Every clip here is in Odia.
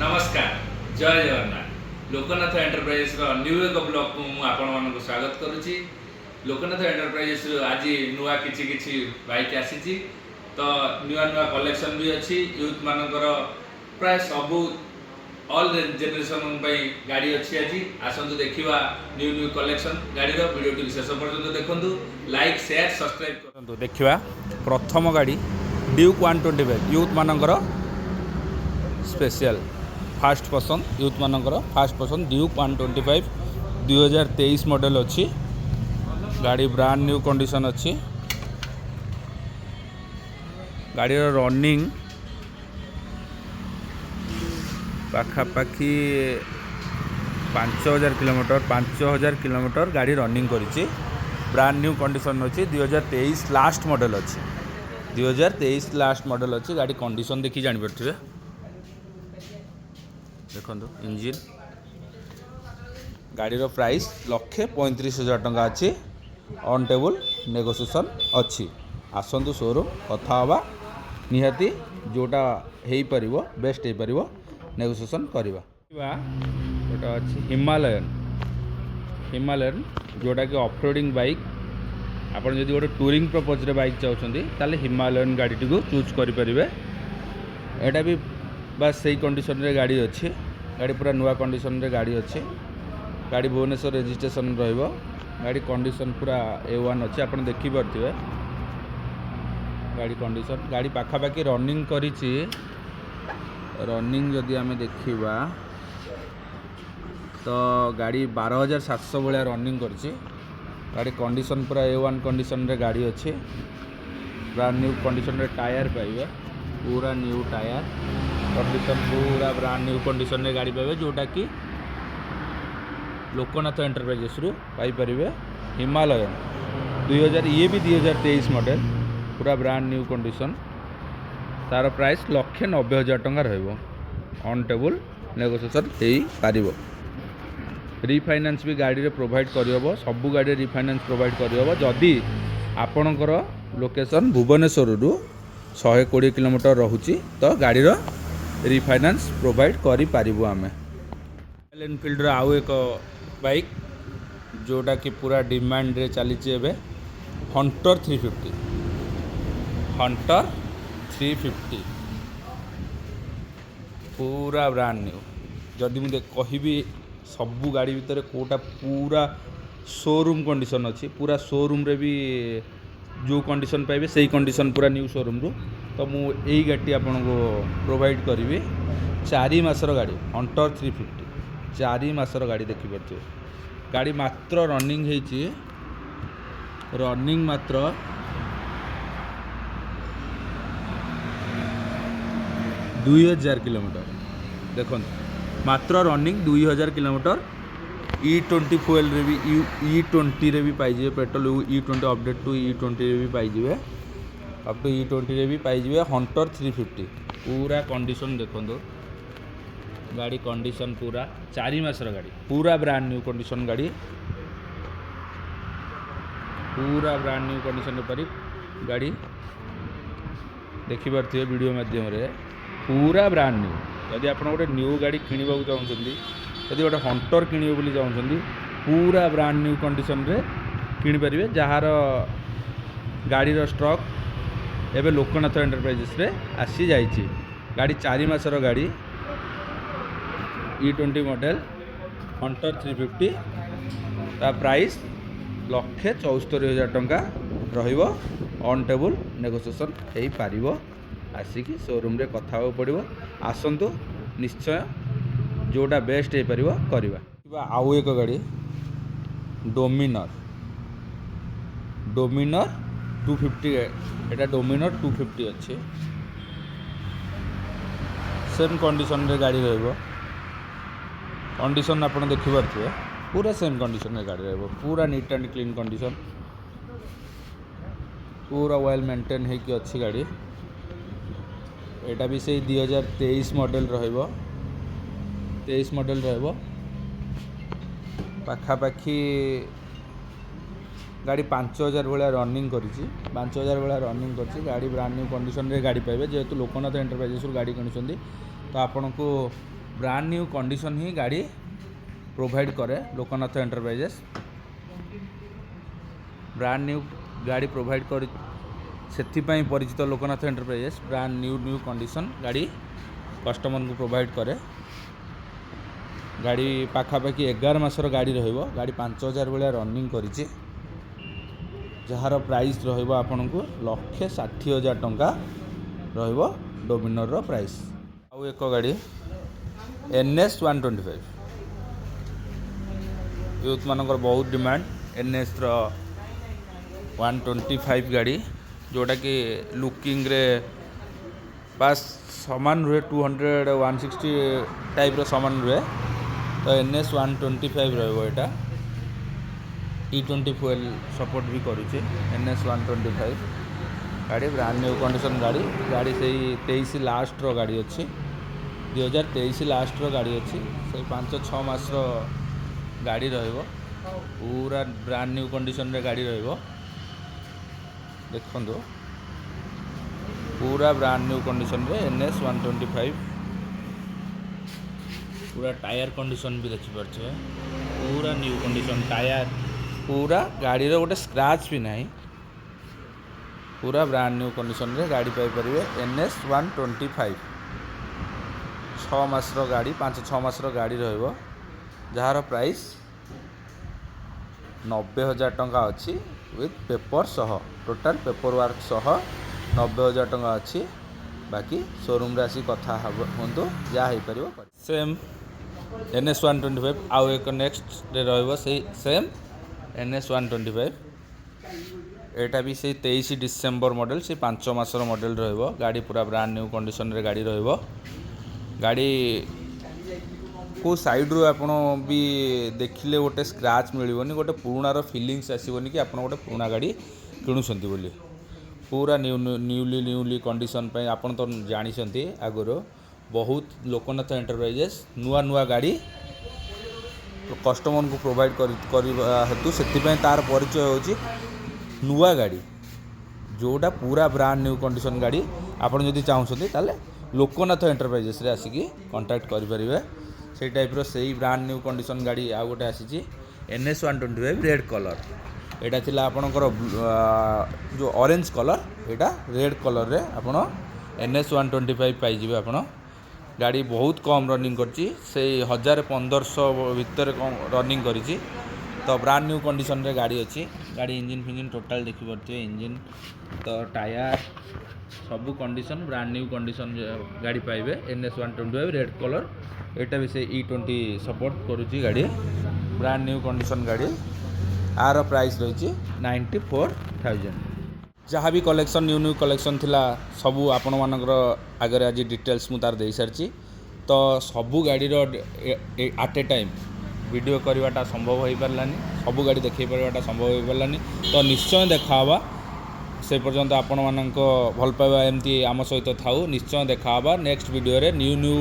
ନମସ୍କାର, ଜୟ ଜଗନ୍ନାଥ। ଲୋକନାଥ ଏଣ୍ଟରପ୍ରାଇଜେସର ନ୍ୟୁ ଏକ ବ୍ଲଗକୁ ମୁଁ ଆପଣମାନଙ୍କୁ ସ୍ୱାଗତ କରୁଛି। ଲୋକନାଥ ଏଣ୍ଟରପ୍ରାଇଜେସରୁ ଆଜି ନୂଆ କିଛି କିଛି ବାଇକ୍ ଆସିଛି ତ ନୂଆ ନୂଆ କଲେକ୍ସନ୍ ବି ଅଛି। ୟୁଥ୍ ମାନଙ୍କର ପ୍ରାୟ ସବୁ ଅଲ୍ ଜେନେରେସନ୍ ପାଇଁ ଗାଡ଼ି ଅଛି। ଆଜି ଆସନ୍ତୁ ଦେଖିବା ନ୍ୟୁ ନ୍ୟୁ କଲେକ୍ସନ୍ ଗାଡ଼ିର। ଭିଡ଼ିଓଟିକୁ ଶେଷ ପର୍ଯ୍ୟନ୍ତ ଦେଖନ୍ତୁ, ଲାଇକ୍, ସେୟାର, ସବସ୍କ୍ରାଇବ୍ କରନ୍ତୁ। ଦେଖିବା ପ୍ରଥମ ଗାଡ଼ି ଡ୍ୟୁକ୍ 125। ୟୁଥ୍ ମାନଙ୍କର ସ୍ପେଶିଆଲ ଫାଷ୍ଟ ପସନ୍ଦ, ୟୁଥ୍ ମାନଙ୍କର ଫାଷ୍ଟ ପସନ୍ଦ ଡ୍ୟୁକ୍ 125। 2023 ମଡ଼େଲ୍ ଅଛି। ଗାଡ଼ି ବ୍ରାଣ୍ଡ ନ୍ୟୁ କଣ୍ଡିସନ୍ ଅଛି। ଗାଡ଼ିର ରନିଂ ପାଖାପାଖି 5000 କିଲୋମିଟର। 5000 କିଲୋମିଟର ଗାଡ଼ି ରନିଂ କରିଛି। ବ୍ରାଣ୍ଡ ନ୍ୟୁ କଣ୍ଡିସନ୍ ଅଛି। 2023 ଲାଷ୍ଟ ମଡ଼େଲ୍ ଅଛି। 2023 ଲାଷ୍ଟ ମଡ଼େଲ୍ ଅଛି। ଗାଡ଼ି କଣ୍ଡିସନ୍ ଦେଖି ଜାଣିପାରୁଥିବେ। ଦେଖନ୍ତୁ ଇଞ୍ଜିନ୍। ଗାଡ଼ିର ପ୍ରାଇସ୍ 1,35,000 ଟଙ୍କା ଅଛି। ଅନ୍ ଟେବୁଲ୍ ନେଗୋସିଏସନ୍ ଅଛି। ଆସନ୍ତୁ ସୋରୁମ୍, କଥା ହେବା। ନିହାତି ଯେଉଁଟା ହେଇପାରିବ, ବେଷ୍ଟ ହେଇପାରିବ, ନେଗୋସିଏସନ୍ କରିବା। ଗୋଟେ ଅଛି ହିମାଲୟନ୍। ହିମାଲୟନ୍ ଯେଉଁଟାକି ଅଫରୋଡ଼ିଂ ବାଇକ୍। ଆପଣ ଯଦି ଗୋଟେ ଟୁରିଂ ପର୍ପଜ୍ରେ ବାଇକ୍ ଚାହୁଁଛନ୍ତି, ତାହେଲେ ହିମାଲୟନ୍ ଗାଡ଼ିଟିକୁ ଚୁଜ୍ କରିପାରିବେ। ଏଇଟା ବି ବାସ୍ ସେଇ କଣ୍ଡିସନରେ ଗାଡ଼ି ଅଛି। ଗାଡ଼ି ପୁରା ନୂଆ କଣ୍ଡିସନରେ ଗାଡ଼ି ଅଛି। ଗାଡ଼ି ଭୁବନେଶ୍ୱର ରେଜିଷ୍ଟ୍ରେସନ୍ ରହିବ। ଗାଡ଼ି କଣ୍ଡିସନ୍ ପୁରା ଏ ୱାନ୍ ଅଛି। ଆପଣ ଦେଖିପାରୁଥିବେ ଗାଡ଼ି କଣ୍ଡିସନ୍। ଗାଡ଼ି ପାଖାପାଖି ରନିଂ କରିଛି, ରନିଂ ଯଦି ଆମେ ଦେଖିବା ତ ଗାଡ଼ି 12,700 ଭଳିଆ ରନିଂ କରିଛି। ଗାଡ଼ି କଣ୍ଡିସନ୍ ପୁରା ଏ ୱାନ୍ କଣ୍ଡିସନରେ ଗାଡ଼ି ଅଛି। ବ୍ରାଣ୍ଡ ନ୍ୟୁ କଣ୍ଡିସନରେ ଟାୟାର ପାଇବେ। ପୁରା ନ୍ୟୁ ଟାୟାର କଣ୍ଡିସନ୍, ପୁରା ବ୍ରାଣ୍ଡ ନ୍ୟୁ କଣ୍ଡିସନରେ ଗାଡ଼ି ପାଇବେ, ଯେଉଁଟାକି ଲୋକନାଥ ଏଣ୍ଟରପ୍ରାଇଜେସରୁ ପାଇପାରିବେ। ହିମାଲୟନ୍ 2000, ଇଏ ବି 2023 ମଡ଼େଲ୍, ପୁରା ବ୍ରାଣ୍ଡ ନ୍ୟୁ କଣ୍ଡିସନ୍। ତାର ପ୍ରାଇସ୍ 1,90,000 ଟଙ୍କା ରହିବ। ଅନ୍ ଟେବୁଲ୍ ନେଗୋସିଏସନ୍ ହେଇପାରିବ। ରିଫାଇନାନ୍ସ ବି ଗାଡ଼ିରେ ପ୍ରୋଭାଇଡ଼ କରିହେବ। ସବୁ ଗାଡ଼ିରେ ରିଫାଇନାନ୍ସ ପ୍ରୋଭାଇଡ଼ କରିହେବ। ଯଦି ଆପଣଙ୍କର ଲୋକେସନ୍ ଭୁବନେଶ୍ୱରରୁ 120 କିଲୋମିଟର ରହୁଛି, ତ ଗାଡ଼ିର ରିଫାଇନାନ୍ସ ପ୍ରୋଭାଇଡ଼ କରିପାରିବୁ ଆମେ। ରୟାଲ୍ ଏନଫିଲ୍ଡର ଆଉ ଏକ ବାଇକ୍, ଯେଉଁଟାକି ପୁରା ଡିମାଣ୍ଡରେ ଚାଲିଛି ଏବେ, ହଣ୍ଟର 350। ହଣ୍ଟର 350 ପୁରା ବ୍ରାଣ୍ଡ ନ୍ୟୁ। ଯଦି ମୁଁ କହିବି ସବୁ ଗାଡ଼ି ଭିତରେ କେଉଁଟା ପୁରା ସୋରୁମ୍ କଣ୍ଡିସନ୍ ଅଛି, ପୁରା ସୋରୁମ୍ରେ ବି ଯେଉଁ କଣ୍ଡିସନ୍ ପାଇବେ, ସେଇ କଣ୍ଡିସନ୍ ପୁରା ନ୍ୟୁ ସୋରୁମ୍ରୁ, ତ ମୁଁ ଏଇ ଗାଡ଼ିଟି ଆପଣଙ୍କୁ ପ୍ରୋଭାଇଡ଼ କରିବି। 4 ମାସର ଗାଡ଼ି ହଣ୍ଟର 350। 4 ମାସର ଗାଡ଼ି, ଦେଖିପାରୁଥିବେ। ଗାଡ଼ି ମାତ୍ର ରନିଂ ହେଇଛି, ରନିଂ ମାତ୍ର 2000 କିଲୋମିଟର। ଦେଖନ୍ତୁ, ମାତ୍ର ରନିଂ 2000 କିଲୋମିଟର। ଇ 20 ଫୁଏଲ୍ରେ ବି, ଇ 20ରେ ବି ପାଇଯିବେ। ପେଟ୍ରୋଲ ଇ 20, ଅପଡ଼େଟ୍ ଟୁ ଇ 20ରେ ବି ପାଇଯିବେ। ଅପ୍ ଟୁ ଇ 20ରେ ବି ପାଇଯିବେ ହଣ୍ଟର 350। ପୁରା କଣ୍ଡିସନ୍ ଦେଖନ୍ତୁ ଗାଡ଼ି କଣ୍ଡିସନ୍ ପୁରା। 4 ମାସର ଗାଡ଼ି, ପୁରା ବ୍ରାଣ୍ଡ ନ୍ୟୁ କଣ୍ଡିସନ୍ ଗାଡ଼ି। ପୁରା ବ୍ରାଣ୍ଡ ନ୍ୟୁ କଣ୍ଡିସନରେ ପାରି ଗାଡ଼ି ଦେଖିପାରୁଥିବେ ଭିଡ଼ିଓ ମାଧ୍ୟମରେ, ପୁରା ବ୍ରାଣ୍ଡ ନ୍ୟୁ। ଯଦି ଆପଣ ଗୋଟେ ନ୍ୟୁ ଗାଡ଼ି କିଣିବାକୁ ଚାହୁଁଛନ୍ତି, ଯଦି ଗୋଟେ ହଣ୍ଟର କିଣିବେ ବୋଲି ଚାହୁଁଛନ୍ତି, ପୁରା ବ୍ରାଣ୍ଡ ନ୍ୟୁ କଣ୍ଡିସନରେ କିଣିପାରିବେ, ଯାହାର ଗାଡ଼ିର ଷ୍ଟକ୍ ଏବେ ଲୋକନାଥ ଏଣ୍ଟରପ୍ରାଇଜେସରେ ଆସିଯାଇଛି। ଗାଡ଼ି 4 ମାସର ଗାଡ଼ି, ଇ 20 ମଡ଼େଲ୍ ହଣ୍ଟର 350। ତା ପ୍ରାଇସ୍ 1,74,000 ଟଙ୍କା ରହିବ। ଅନ୍ ଟେବୁଲ୍ ନେଗୋସିଏସନ୍ ହେଇପାରିବ। ଆସିକି ସୋରୁମ୍ରେ କଥା ହେବାକୁ ପଡ଼ିବ। ଆସନ୍ତୁ, ନିଶ୍ଚୟ ଯେଉଁଟା ବେଷ୍ଟ ହେଇପାରିବ କରିବା। ଆଉ ଏକ ଗାଡ଼ି ଡୋମିନର, ଡୋମିନର 250। ଏଇଟା ଡୋମିନର 250 ଅଛି। ସେମ୍ କଣ୍ଡିସନରେ ଗାଡ଼ି ରହିବ। କଣ୍ଡିସନ୍ ଆପଣ ଦେଖିପାରୁଥିବେ, ପୁରା ସେମ୍ କଣ୍ଡିସନରେ ଗାଡ଼ି ରହିବ। ପୁରା ନିଟ୍ ଆଣ୍ଡ କ୍ଲିନ୍ କଣ୍ଡିସନ୍, ପୁରା ୱେଲ୍ ମେଣ୍ଟେନ୍ ହେଇକି ଅଛି ଗାଡ଼ି। ଏଇଟା ବି ସେଇ 2023 ମଡ଼େଲ୍ ରହିବ। 23 ମଡ଼େଲ୍ ରହିବ। ପାଖାପାଖି ଗାଡ଼ି 5000 ଭଳିଆ ରନିଂ କରିଛି। 5000 ଭଳିଆ ରନିଂ କରିଛି ଗାଡ଼ି। ବ୍ରାଣ୍ଡ ନ୍ୟୁ କଣ୍ଡିସନରେ ଗାଡ଼ି ପାଇବେ। ଯେହେତୁ ଲୋକନାଥ ଏଣ୍ଟରପ୍ରାଇଜେସରୁ ଗାଡ଼ି କିଣୁଛନ୍ତି, ତ ଆପଣଙ୍କୁ ବ୍ରାଣ୍ଡ ନ୍ୟୁ କଣ୍ଡିସନ୍ ହିଁ ଗାଡ଼ି ପ୍ରୋଭାଇଡ଼ କରେ ଲୋକନାଥ ଏଣ୍ଟରପ୍ରାଇଜେସ୍। ବ୍ରାଣ୍ଡ ନ୍ୟୁ ଗାଡ଼ି ପ୍ରୋଭାଇଡ଼ କରି ସେଥିପାଇଁ ପରିଚିତ Loknath enterprises. Brand new new condition ଗାଡ଼ି କଷ୍ଟମରଙ୍କୁ ପ୍ରୋଭାଇଡ଼ କରେ। ଗାଡ଼ି ପାଖାପାଖି 11 ମାସର ଗାଡ଼ି ରହିବ। ଗାଡ଼ି 5000 ଭଳିଆ ରନିଂ କରିଛି, ଯାହାର ପ୍ରାଇସ୍ ରହିବ ଆପଣଙ୍କୁ 1,60,000 ଟଙ୍କା ରହିବ ଡୋମିନରର ପ୍ରାଇସ୍। ଆଉ ଏକ ଗାଡ଼ି ଏନ୍ ଏସ୍ 125। ୟୁଥ୍ମାନଙ୍କର ବହୁତ ଡିମାଣ୍ଡ ଏନ୍ଏସ୍ର 125 ଗାଡ଼ି, ଯେଉଁଟାକି ଲୁକିଂରେ ବାସ୍ ସମାନ ରୁହେ, 200, 160 ଟାଇପ୍ର ସମାନ ରୁହେ। ତ ଏନ୍ ଏସ୍ 125 ରହିବ ଏଇଟା। ଇ 20 ଫୁଏଲ୍ ସପୋର୍ଟ ବି କରୁଛି। ଏନ୍ ଏସ୍ 125 ଗାଡ଼ି ବ୍ରାଣ୍ଡ ନ୍ୟୁ କଣ୍ଡିସନ୍ ଗାଡ଼ି। ଗାଡ଼ି ସେଇ 23 ଲାଷ୍ଟର ଗାଡ଼ି ଅଛି, 2023 ଲାଷ୍ଟର ଗାଡ଼ି ଅଛି। ସେଇ 5-6 ମାସର ଗାଡ଼ି ରହିବ। ପୁରା ବ୍ରାଣ୍ଡ ନ୍ୟୁ କଣ୍ଡିସନରେ ଗାଡ଼ି ରହିବ। ଦେଖନ୍ତୁ, ପୁରା ବ୍ରାଣ୍ଡ ନ୍ୟୁ କଣ୍ଡିସନରେ ଏନ୍ ଏସ୍ 125। ପୁରା ଟାୟାର କଣ୍ଡିସନ୍ ବି ଦେଖିପାରୁଥିବେ, ପୁରା ନ୍ୟୁ କଣ୍ଡିସନ୍ ଟାୟାର। ପୁରା ଗାଡ଼ିର ଗୋଟେ ସ୍କ୍ରାଚ୍ ବି ନାହିଁ। ପୁରା ବ୍ରାଣ୍ଡ ନ୍ୟୁ କଣ୍ଡିସନରେ ଗାଡ଼ି ପାଇପାରିବେ ଏନ୍ ଏସ୍ 125। 6 ମାସର ଗାଡ଼ି, 5-6 ମାସର ଗାଡ଼ି ରହିବ, ଯାହାର ପ୍ରାଇସ୍ 90,000 ଟଙ୍କା ଅଛି। ୱିଥ୍ ପେପର୍ ସହ, ଟୋଟାଲ୍ ପେପର୍ ୱାର୍କ ସହ 90,000 ଟଙ୍କା ଅଛି। ବାକି ସୋରୁମ୍ରେ ଆସିକି କଥା ହେବ ହୁଅନ୍ତୁ, ଯାହା ହେଇପାରିବ। ସେମ୍ ଏନ୍ ଏସ୍ 125 ଆଉ ଏକ ନେକ୍ସଟରେ ରହିବ। ସେଇ ସେମ୍ ଏନ୍ ଏସ୍ 125, ଏଇଟା ବି ସେଇ 23 ଡିସେମ୍ବର ମଡ଼େଲ୍, ସେଇ 5 ମାସର ମଡ଼େଲ୍ ରହିବ ଗାଡ଼ି। ପୁରା ବ୍ରାଣ୍ଡ ନ୍ୟୁ କଣ୍ଡିସନରେ ଗାଡ଼ି ରହିବ। ଗାଡ଼ି କେଉଁ ସାଇଡ଼ରୁ ଆପଣ ବି ଦେଖିଲେ ଗୋଟେ ସ୍କ୍ରାଚ୍ ମିଳିବନି, ଗୋଟେ ପୁରୁଣାର ଫିଲିଙ୍ଗସ୍ ଆସିବନି କି ଆପଣ ଗୋଟେ ପୁରୁଣା ଗାଡ଼ି କିଣୁଛନ୍ତି ବୋଲି। ପୁରା ନ୍ୟୁଲି କଣ୍ଡିସନ୍ ପାଇଁ ଆପଣ ତ ଜାଣିଛନ୍ତି, ଆଗରୁ ବହୁତ ଲୋକନାଥ ଏଣ୍ଟରପ୍ରାଇଜେସ୍ ନୂଆ ନୂଆ ଗାଡ଼ି କଷ୍ଟମରଙ୍କୁ ପ୍ରୋଭାଇଡ଼ କରିବା ହେତୁ ସେଥିପାଇଁ ତା'ର ପରିଚୟ ହେଉଛି ନୂଆ ଗାଡ଼ି, ଯେଉଁଟା ପୁରା ବ୍ରାଣ୍ଡ ନ୍ୟୁ କଣ୍ଡିସନ୍ ଗାଡ଼ି। ଆପଣ ଯଦି ଚାହୁଁଛନ୍ତି, ତାହେଲେ ଲୋକନାଥ ଏଣ୍ଟରପ୍ରାଇଜେସ୍ରେ ଆସିକି କଣ୍ଟାକ୍ଟ କରିପାରିବେ। ସେଇ ଟାଇପ୍ର ସେଇ ବ୍ରାଣ୍ଡ ନ୍ୟୁ କଣ୍ଡିସନ୍ ଗାଡ଼ି ଆଉ ଗୋଟେ ଆସିଛି, ଏନ୍ ଏସ୍ 125 ରେଡ଼୍ କଲର୍। ଏଇଟା ଥିଲା ଆପଣଙ୍କର ଯେଉଁ ଅରେଞ୍ଜ କଲର୍, ଏଇଟା ରେଡ଼୍ କଲର୍ରେ ଆପଣ ଏନ୍ ଏସ୍ 125 ପାଇଯିବେ ଆପଣ। ଗାଡ଼ି ବହୁତ କମ୍ ରନିଂ କରିଛି, ସେଇ ହଜାରେ ପନ୍ଦରଶହ ଭିତରେ କମ୍ ରନିଂ କରିଛି। ତ ବ୍ରାଣ୍ଡ ନ୍ୟୁ କଣ୍ଡିସନରେ ଗାଡ଼ି ଅଛି। ଗାଡ଼ି ଇଞ୍ଜିନ୍ ଫିଞ୍ଜିନ୍ ଟୋଟାଲ୍ ଦେଖିପାରୁଥିବେ, ଇଞ୍ଜିନ୍ ତ ଟାୟାର ସବୁ କଣ୍ଡିସନ୍ ବ୍ରାଣ୍ଡ ନ୍ୟୁ କଣ୍ଡିସନ୍ ଗାଡ଼ି ପାଇବେ ଏନ୍ ଏସ୍ 125 ରେଡ଼୍ କଲର୍। ଏଇଟା ବି ସେ ଇ 20 ସପୋର୍ଟ କରୁଛି ଗାଡ଼ି। ବ୍ରାଣ୍ଡ ନ୍ୟୁ କଣ୍ଡିସନ୍ ଗାଡ଼ି, ଆର ପ୍ରାଇସ୍ ରହିଛି 94,000। ଯାହା ବି କଲେକ୍ସନ୍, ନ୍ୟୁ ନ୍ୟୁ କଲେକ୍ସନ୍ ଥିଲା, ସବୁ ଆପଣମାନଙ୍କର ଆଗରେ ଆଜି ଡିଟେଲ୍ସ ମୁଁ ତାର ଦେଇସାରିଛି। ତ ସବୁ ଗାଡ଼ିର ଆଟ୍ ଏ ଟାଇମ୍ ଭିଡ଼ିଓ କରିବାଟା ସମ୍ଭବ ହୋଇପାରିଲାନି, ସବୁ ଗାଡ଼ି ଦେଖାଇ ପାରିବାଟା ସମ୍ଭବ ହୋଇପାରିଲାନି। ତ ନିଶ୍ଚୟ ଦେଖା ହେବା। ସେ ପର୍ଯ୍ୟନ୍ତ ଆପଣମାନଙ୍କ ଭଲ ପାଇବା ଏମିତି ଆମ ସହିତ ଥାଉ। ନିଶ୍ଚୟ ଦେଖା ହେବା ନେକ୍ସଟ ଭିଡ଼ିଓରେ। ନ୍ୟୁ ନ୍ୟୁ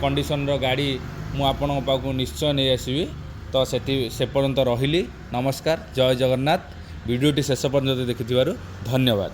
କଣ୍ଡିସନର ଗାଡ଼ି ମୁଁ ଆପଣଙ୍କ ପାଖକୁ ନିଶ୍ଚୟ ନେଇ ଆସିବି। ତ ସେଠି ସେ ପର୍ଯ୍ୟନ୍ତ ରହିଲି, ନମସ୍କାର, ଜୟ ଜଗନ୍ନାଥ। ଭିଡ଼ିଓଟି ଶେଷ ପର୍ଯ୍ୟନ୍ତ ଦେଖିଥିବାରୁ ଧନ୍ୟବାଦ।